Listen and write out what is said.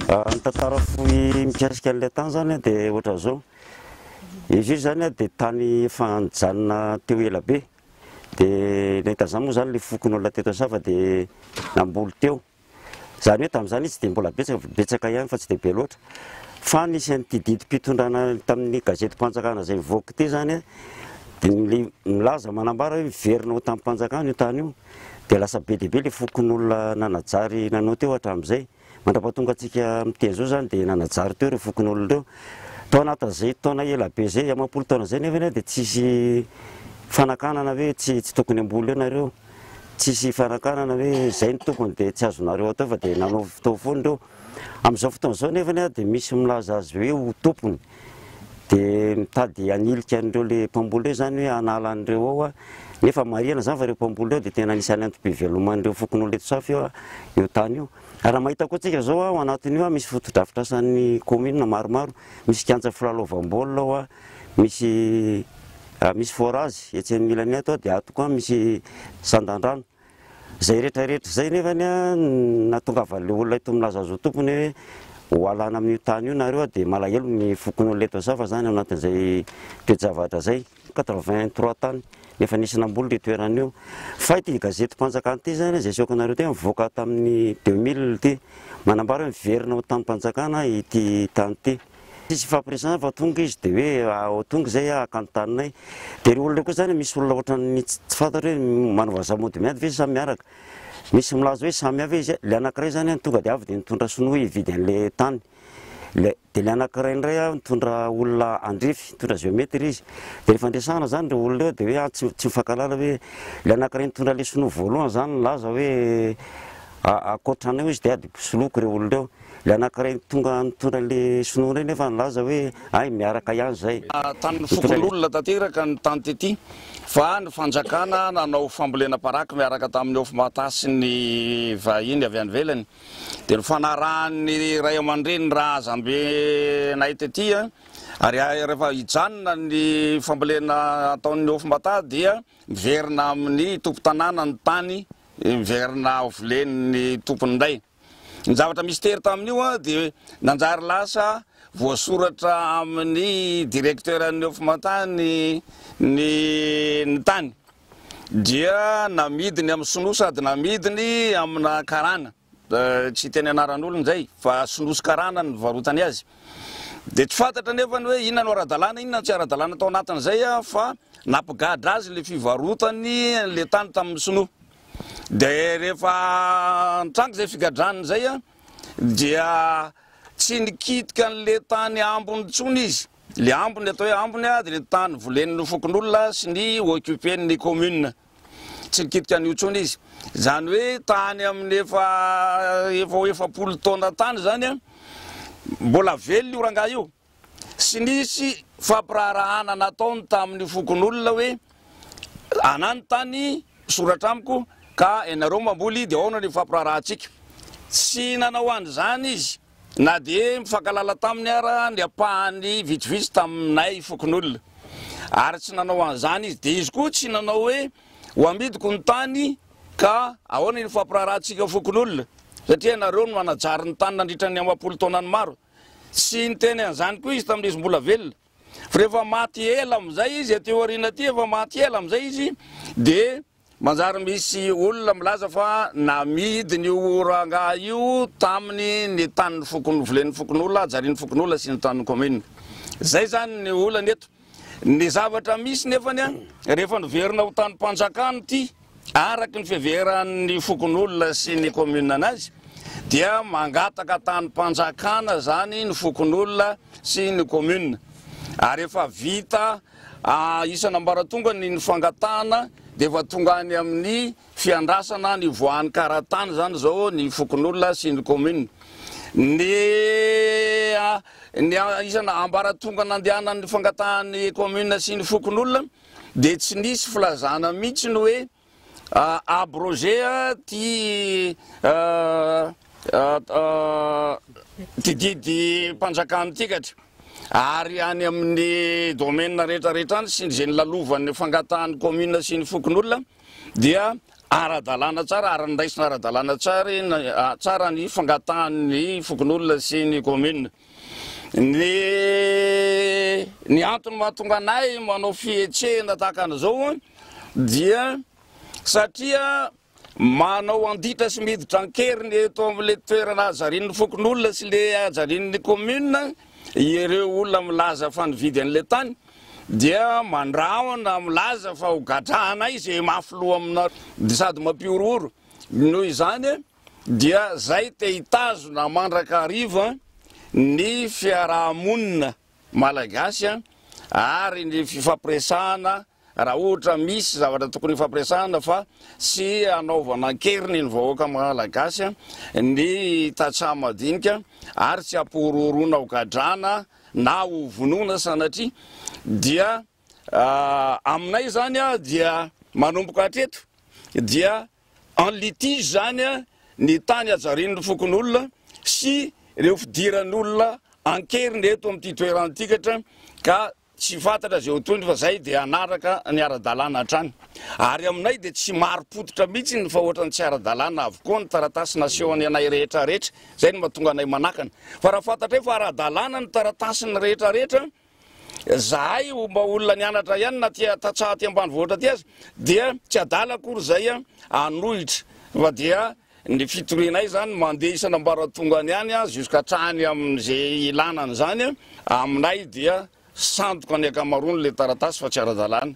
Ny tantara fohy mikasika an'ilay tany zany dia ohatran'izao. Izy io zany dia tany efa nijanona teo ela be. Dia nahita an'izany moa zany ilay fokonolona teto Sava dia namboly teo. Izany hoe tamin'izany izy tsy dia mbola betsaka, betsaka ihany fa tsy dia be loatra. Fa nisy an'ity didim-pitondrana tamin'ny gazetim-panjakana izay nivoaka ity zany dia milaza manambara hoe miverina ho tanim-panjakana io tany io. Dia lasa be dia be ilay fokonolona nanajary nanao teo hatramin'izay. Mandra-pahatonga antsika miteny izao izany dia nanajary teo ireo fokonolona ireo. Tao anatin'izay taona ela be izay, amam-polo taona izay nefa dia tsisy fanakanana hoe tsy tsy tokony hamboly eo nareo. Tsisy fanakanana hoe izay no tokony dia tsy azonareo atao fa dia nanao tao foana ireo. Amin'izao fotoana izao nefa dia misy milaza azy hoe ho tompony. Dia mitady hanilika an'ireo le mpamboly ireo izany hoe hanala an'ireo ao. Nefa marihana izany fa ireo mpamboly ireo dia tena anisan'ny antom-piveloman'ireo fokonolona eto Safy io io tany io. Ary raha mahita koa tsika izao ao anatin'io misy fotodrafitrasan'ny commune maromaro, misy kianja filalaovam-baolina ao, misy misy forage etsy amin'ny ilany ato dia ato koa misy sandan-drano. Izay rehetra rehetra izay nefany nahatongavan'ilay olona eto milaza azy ho tompony hoe ho alana amin'io tany io nareo dia malahelo ny fokonolona eto Safa izany ao anatin'izay toe-javatra izay. 83 tany efa nisy namboly io toerana io. Fa ity gazetim-panjakana ity izany izay asehoko anareo ity nivoaka tamin'ny 2000 ity. Manambara hoe miverina ho tanim-panjakana ity tany ity. Tsisy ifampiresahana fa tonga izy dia hoe ao tonga izay haka ny taninay. Dia ireo olona ireo koa izany misy olona ohatran'ny tsy fantatra hoe manao vazaha mody miady ve sa miaraka. Misy milaza hoe samy hafa izy. Ilay anankiray izany tonga dia avy dia nitondra sinoa hividy an'ilay tany. Ilay dia ilay anankiray indray nitondra olona andrefy, nitondra géomètre izy. Dia rehefa niresahana izany ireo olona ireo dia hoe ah, tsy tsy mifankahalala hoe ilay anankiray nitondra ilay sinoa voalohany izany nilaza hoe ankoatra an'io izy dia ady mpisoloky ireo olona ireo. Ilay anankiray tonga nitondra an'ilay sinoa indray nefa nilaza hoe hay miaraka ihany izay. Tanin'ny fokonolona tanteraka ny tany tety fa ny fanjakana nanao fambolena paraky miaraka tamin'ny Ofmata sy ny vahiny avy any ivelany. Dia nifanarahan'ny ray aman-dreny razambenay tety ary rehefa hijanona ny fambolena ataon'ny Ofmata dia miverina amin'ny tompon-tanàna ny tany, miverina volen'ny tompony indray. Ny zavatra mistery tamin'io dia nanjary lasa voasoratra amin'ny directeur ny Ofmata ny ny tany. Dia namidiny amin'ny sinoa sady namidiny amina karana. Tsy hiteny anaran'olona izay fa sinoa sy karana no nivarotany azy. Dia tsy fantatra anefa ny hoe inona no ara-dalàna, inona no tsy ara-dalàna tao anatin'izay fa nampigadra azy ilay fivarotany an'ilay tany tamin'ny sinoa. Dia rehefa nitranga izay figadrana izay dia tsy nikitika an'ilay tany ambiny intsony izy. Ilay ambiny atao hoe ambiny dia ilay tany volen'ny fokonolona sy ny occuper-n'ny commune. Tsy nikitika an'io intsony izy. Izany hoe tany amin'ny efa efa ho 40 taona tany izany, mbola velona io rangahy io. Tsy nisy fampiraharahana nataony tamin'ny fokonolona hoe anà ny tany, soratra amiko, ka ianareo mamboly dia aona ny fampiraharahantsika. Tsy nanao an'izany izy na dia mifankalala taminy ara ny ampahany vitsivitsy taminay fokonolona. Ary tsy nanao an'izany izy. Dia izy koa tsy nanao hoe ho amidiko ny tany ka ahoana ny fampiraharahantsika fokonolona satria ianareo no nanajary ny tany nandritra ny amam-polo taonany maro. Tsy niteny an'izany koa izy tamin'izy mbola velona. Fa rehefa maty ela amin'izay izy, aty aoriana aty, efa maty ela amin'izay izy, dia manjary misy olona milaza fa namidiny io rangahy io taminy ny tanin'ny fokonolona, volen'ny fokonolona, hajarian'ny fokonolona sy ny tanin'ny commune. Izay izany ny olana eto. Ny zavatra misy nefany, rehefa noverina ho tanim-panjakana ity, Araka ny fiheveran'ny fokonolona sy ny commune anazy dia mangataka tanim-panjakana izany ny fokonolona sy ny commune ary efa vita isan'ambaratongany ny fangatahana dia efa tonga any amin'ny fiandrasana ny voahan'ny karatany izany izao ny fokonolona sy ny commune. Ny ny isan'ambaratonga nandehanan'ny fangatahan'ny commune sy ny fokonolona dia tsy nisy filazana mihitsy ny hoe abroger ty ty didim-panjakana ity katry ary any amin'ny domaine rehetra rehetra any sy izay nolalovan'ny fangatahan'ny commune sy ny fokonolona dia. Ara-dalàna tsara ary noraisina ara-dalàna tsara tsara ny fangatahan'ny fokonolona sy ny commune. Ny ny antony mahatonga anay manao fihetsehana tahaka an'izao dia satria manao anditra sy miditra an-keriny eto amin'ilay toerana hajarian'ny fokonolona sy ilay hajarian'ny commune ireo olona milaza fa nividy an'ilay tany dia mandrahona milaza fa ho gadrana izay mafy loha aminareo dia sady mampihorohoro. Noho izany dia zay te hitazona mandrakariva ny fiaraha-monina malagasy ary ny fifampiresahana raha ohatra misy zavatra tokony hifampiresahana fa tsy hanaovana an-keriny ny vahoaka malagasy ny tantsaha madinika ary tsy hampihorohoroana ho gadrana na ho vonoina sanatria dia aminay izany dia manomboka hatreto dia en litige izany ny tany hajarian'ny fokonolona sy ireo fidiran'olona an-keriny eto amin'ity toerana ity ka Tsy fantatra izay ho tohiny fa zay dia hanaraka ny ara-dalàna hatrany. Ary aminay dia tsy marim-pototra mihitsy ny fa ohatran'ny tsy ara-dalàna avokoa ny taratasy nasehony anay rehetra rehetra. Izay no mahatonga anay manakana. Fa raha fantatray fa ara-dalàna ny taratasiny rehetra rehetra, zahay mba olona nianatra ihany na aty tantsaha aty ambanivohitra aty aza dia tsy adala akory izay hanohitra fa dia ny fitorianay izany mandeha isan'ambaratongany ihany jusqu'à hatrany amin'izay ilana an'izany, aminay dia sandoka ny ankamaroany ilay taratasy fa tsy ara-dalàna.